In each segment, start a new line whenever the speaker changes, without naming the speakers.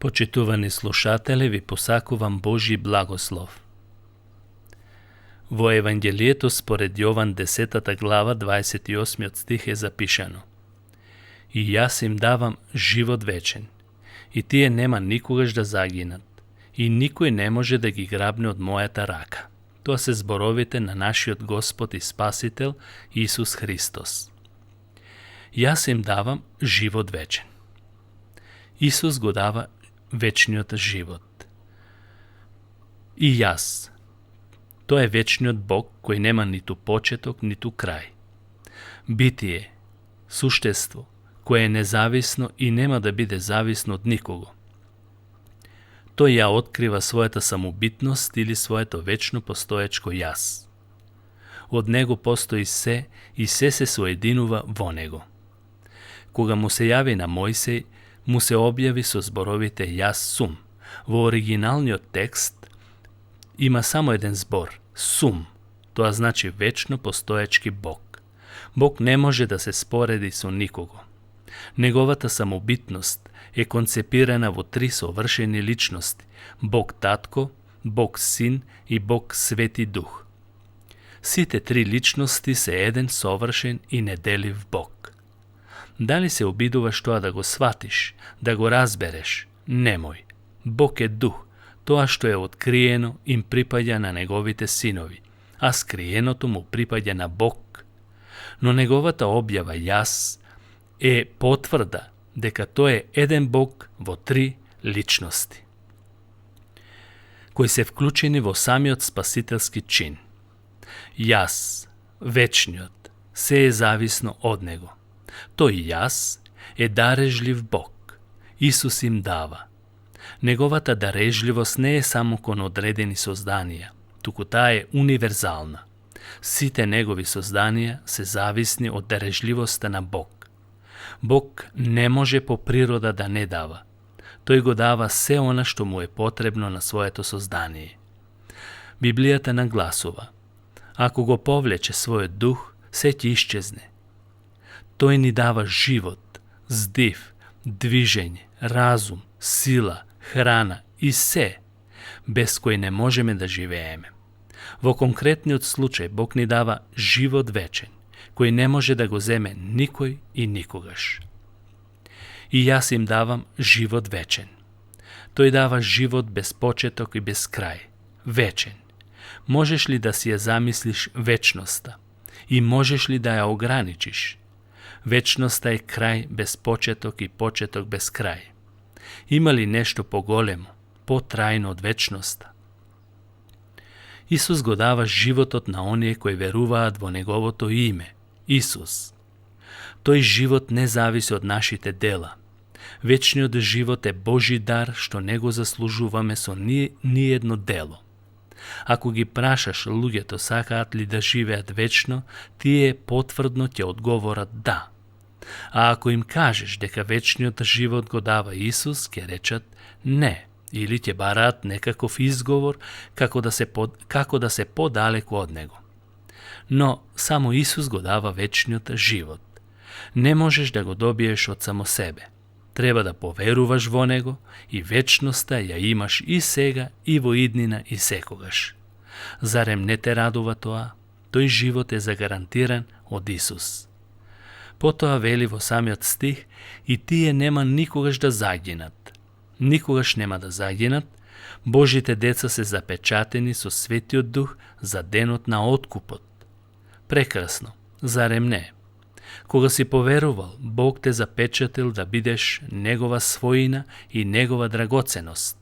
Почитувани слушатели, ви посакувам Божи благослов. Во Евангелието според Јован 10 глава 28 стих е запишано: И јас им давам живот вечен, и тие нема никогаш да загинат, и никој не може да ги грабне од мојата рака. Тоа се зборовите на нашиот Господ и Спасител Исус Христос. Јас им давам живот вечен. Исус го дава вечниот живот. И јас. Тоа е вечниот Бог кој нема ниту почеток, ниту крај. Битие, суштество, кое е независно и нема да биде зависно од никого. Тој ја открива својата самобитност или своето вечно постоечко јас. Од него постои се и се соединува во него. Кога му се јави на Мојсей, му се објави со зборовите јас сум. Во оригиналниот текст има само еден збор – сум. Тоа значи вечно постоечки Бог. Бог не може да се спореди со никого. Неговата самобитност е концепирана во три совршени личности – Бог Татко, Бог Син и Бог Свети Дух. Сите три личности се еден совршен и неделив Бог. Дали се обидуваш тоа да го сватиш, да го разбереш? Немој. Бог е Дух. Тоа што е откриено им припаѓа на неговите синови, а скриеното му припаѓа на Бог. Но неговата објава јас е потврда дека тој е еден Бог во три личности, кои се вклучени во самиот спасителски чин. Јас, вечниот, се е зависно од него. Тој јас е дарежлив Бог. Исус им дава. Неговата дарежливост не е само кон одредени созданија, туку таа е универзална. Сите негови созданија се зависни од дарежливоста на Бог. Бог не може по природа да не дава. Тој го дава се она што му е потребно на своето создание. Библијата нагласува: ако го повлече својот дух, се ќе исчезне. Тој ни дава живот, здив, движење, разум, сила, храна и се, без кој не можеме да живееме. Во конкретниот случај Бог ни дава живот вечен, кој не може да го земе никој и никогаш. И јас им давам живот вечен. Тој дава живот без почеток и без крај, вечен. Можеш ли да си ја замислиш вечноста? И можеш ли да ја ограничиш? Вечноста е крај без почеток и почеток без крај. Има ли нешто поголемо, потрајно од вечноста? Исус го дава животот на оние кои веруваат во неговото име, Исус. Тој живот не зависи од нашите дела. Вечниот живот е Божи дар што не го заслужуваме со ни едно дело. Ако ги прашаш луѓето сакаат ли да живеат вечно, тие потврдно ќе одговорат да. А ако им кажеш дека вечниот живот го дава Исус, ќе речат не, или ќе бараат некаков изговор како да се подалеку од него. Но само Исус го дава вечниот живот. Не можеш да го добиеш од само себе. Треба да поверуваш во него и вечноста ја имаш и сега, и во иднина, и секогаш. Зарем не те радува тоа? Тој живот е загарантиран од Исус. Потоа вели во самиот стих: и тие нема никогаш да загинат. Никогаш нема да загинат. Божите деца се запечатени со Светиот Дух за денот на откупот. Прекрасно, зарем не? Кога си поверувал, Бог те запечатил да бидеш негова својина и негова драгоценост.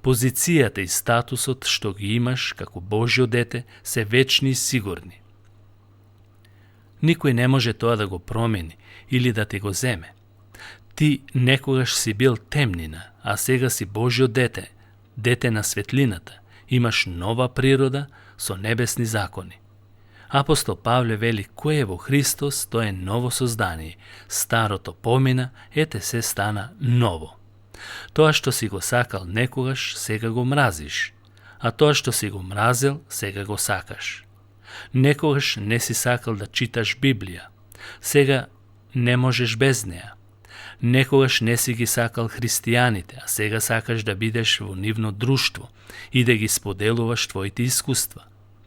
Позицијата и статусот што ги имаш како Божјо дете се вечни и сигурни. Никој не може тоа да го промени или да ти го земе. Ти некогаш си бил темнина, а сега си Божјо дете, дете на светлината. Имаш нова природа со небесни закони. Апостол Павле вели: кој е во Христос, тоа е ново создание. Старото помина, ете се стана ново. Тоа што си го сакал некогаш, сега го мразиш, а тоа што си го мразел, сега го сакаш. Некогаш не си сакал да читаш Библија, сега не можеш без неа. Некогаш не си ги сакал христијаните, а сега сакаш да бидеш во нивно друштво и да ги споделуваш твоите искуства.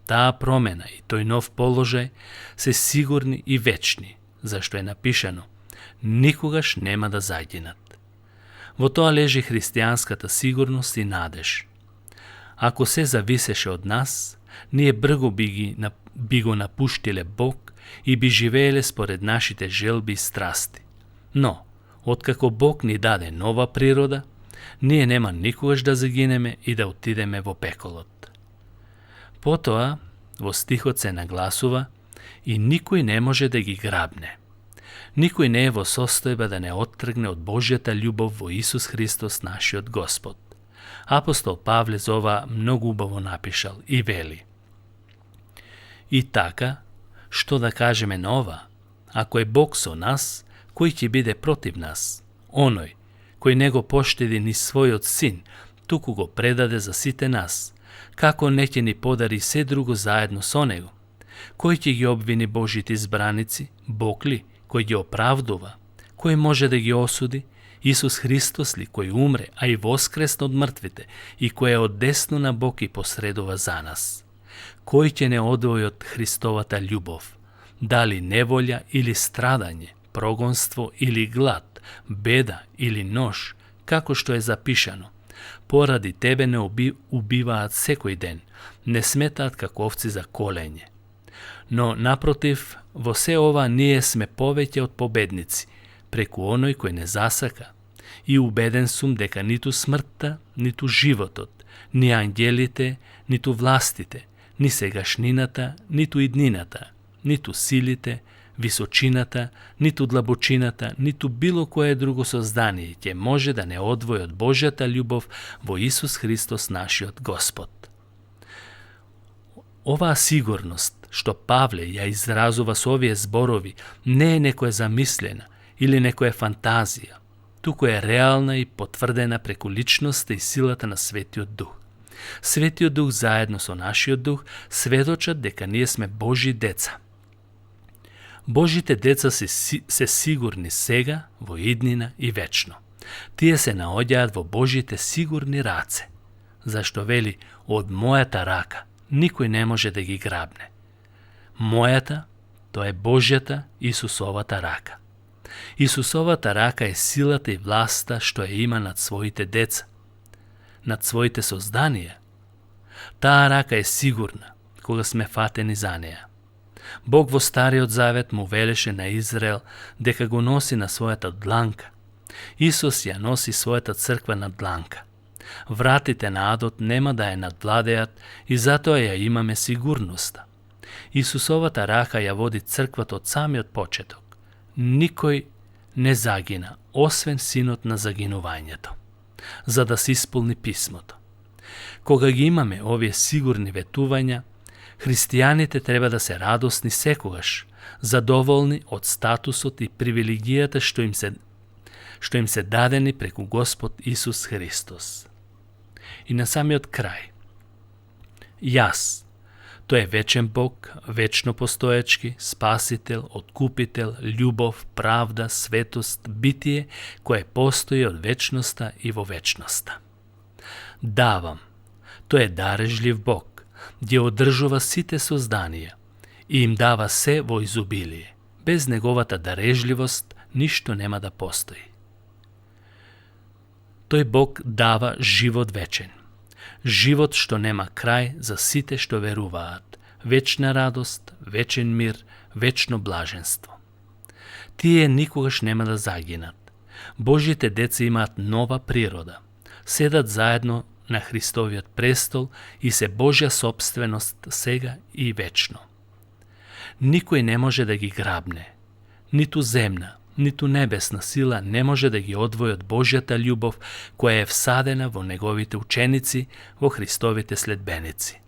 Таа промена и тој нов положај се сигурни и вечни, зашто е напишано: никогаш нема да загинат. Во тоа лежи христијанската сигурност и надеж. Ако се зависеше од нас, ние брго би го напуштиле Бог и би живееле според нашите желби и страсти. Но, откако Бог ни даде нова природа, ние нема никогаш да загинеме и да отидеме во пеколот. Потоа, во стихот се нагласува: и никој не може да ги грабне. Никој не е во состојба да не оттргне од Божјата љубов во Исус Христос нашиот Господ. Апостол Павле за ова многу убаво напишал и вели: и така, што да кажеме на ова? Ако е Бог со нас, кој ќе биде против нас? Оној кој не го поштеди ни својот син, туку го предаде за сите нас, како не ќе ни подари се друго заедно со него? Кој ќе ги обвини Божите избраници? Бог ли, кој ги оправдува? Кој може да ги осуди? Исус Христос ли, кој умре, а и воскресна од мртвите, и кој е од десно на Бог и посредува за нас? Кој ќе не одвои од Христовата љубов? Дали неволја или страдање, прогонство или глад, беда или нож, како што е запишано: поради тебе не убиваат секој ден, не сметаат како овци за колење. Но, напротив, во се ова ние сме повеќе од победници, преку оној кој не засака. И убеден сум дека ниту смртта, ниту животот, ни ангелите, ниту властите, ни сегашнината, ниту иднината, ниту силите, височината, ниту длабочината, ниту било кое друго создание ќе може да не одвои од Божјата љубов во Исус Христос нашиот Господ. Оваа сигурност што Павле ја изразува со овие зборови не е некоја замислена или некоја фантазија, туку е реална и потврдена преку личноста и силата на Светиот Дух. Светиот Дух заедно со нашиот дух сведочат дека ние сме Божји деца. Божите деца се сигурни сега, во иднина и вечно. Тие се наоѓаат во Божите сигурни раце, зашто вели: од мојата рака никој не може да ги грабне. Мојата, тоа е Божјата Исусовата рака. Исусовата рака е силата и власта што ја има над своите деца, над своите созданија. Таа рака е сигурна кога сме фатени за неја. Бог во Стариот Завет му велеше на Израел дека го носи на својата дланка. Исус ја носи својата црква на дланка. Вратите на адот нема да ја надвладеат и затоа ја имаме сигурноста. Исусовата рака ја води црквата од самиот почеток. Никој не загина, освен синот на загинувањето, за да се исполни писмото. Кога ги имаме овие сигурни ветувања, христијаните треба да се радосни секогаш, задоволни од статусот и привилегијата што им се дадени преку Господ Исус Христос. И на самиот крај, јас, тој е вечен Бог, вечно постоечки, спасител, откупител, љубов, правда, светост, битие, кое постои од вечноста и во вечноста. Давам, тој е дарежлив Бог, ги одржува сите созданија и им дава се во изобилие. Без неговата дарежливост ништо нема да постои. Тој Бог дава живот вечен. Живот што нема крај за сите што веруваат. Вечна радост, вечен мир, вечно блаженство. Тие никогаш нема да загинат. Божите деца имаат нова природа. Седат заедно на Христовиот престол и се Божја собственост сега и вечно. Никој не може да ги грабне. Ниту земна, ниту небесна сила не може да ги одвои од Божјата љубов која е всадена во неговите ученици, во Христовите следбеници.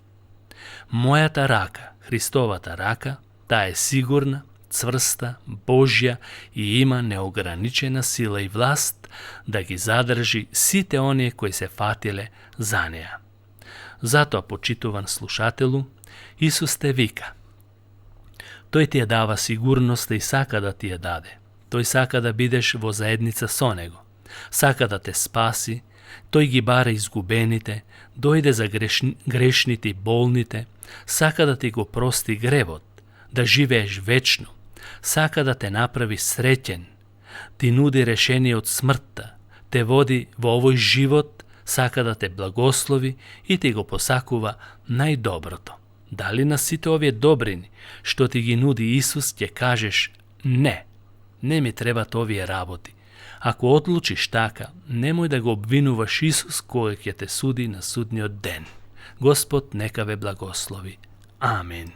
Мојата рака, Христовата рака, таа е сигурна, цврста, Божја и има неограничена сила и власт да ги задржи сите оние кои се фатиле за неа. Затоа, почитуван слушателу, Исус те вика. Тој ти ја дава сигурноста и сака да ти ја даде. Тој сака да бидеш во заедница со него. Сака да те спаси, тој ги бара изгубените, дојде за грешните и болните, сака да ти го прости гревот, да живееш вечно, сака да те направи среќен, ти нуди решение од смртта, те води во овој живот, сака да те благослови и ти го посакува најдоброто. Дали на сите овие добрини што ти ги нуди Исус ќе кажеш не, не ми требат овие работи? Ако одлучиш така, немој да го обвинуваш Исус кој ќе те суди на судниот ден. Господ нека ве благослови. Амин.